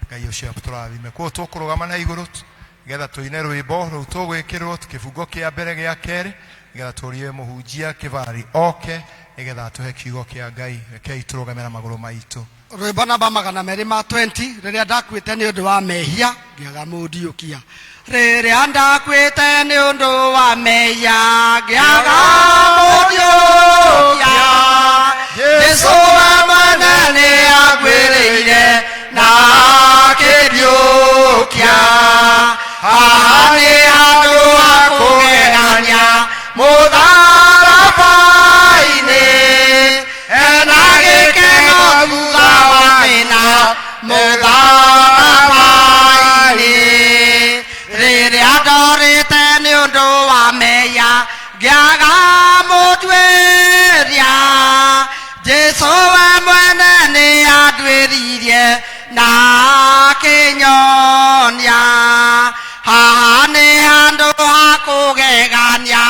Ngai ũcio atũrathime. Koguo tũkũrũgama na igũrũ nĩgetha tũine rwĩmbo rũu tũgwĩkĩrwo kĩbungo kĩa mbere gĩa kerĩ, nĩgetha tũrie mũhunjia Kĩbari oke nĩgetha atũhe kiugo kĩa Ngai. Rekei tũrũgame na magũrũ maitũ. Rwĩmbo namba 220, rĩrĩa ndakuĩte nĩ ũndũ wa mehia ngĩaga mũndiũkia. Rĩrĩa ndakuĩte nĩ ũndũ wa mehia ngĩaga mũndiũkia, Jesu we mwene nĩ anguĩrĩire na akĩndiũkia. Haha nĩ handũ ha kũgegania mũtharaba-inĩ, hena gĩkeno thutha wa thĩna mũtharaba-inĩ. Rĩrĩa ndorĩte nĩ ũndũ wa mehia ngĩaga mũtuĩria, Jesu we mwene nĩ anduĩririe na akĩnyonia. Haha nĩ handũ ha kũgegania.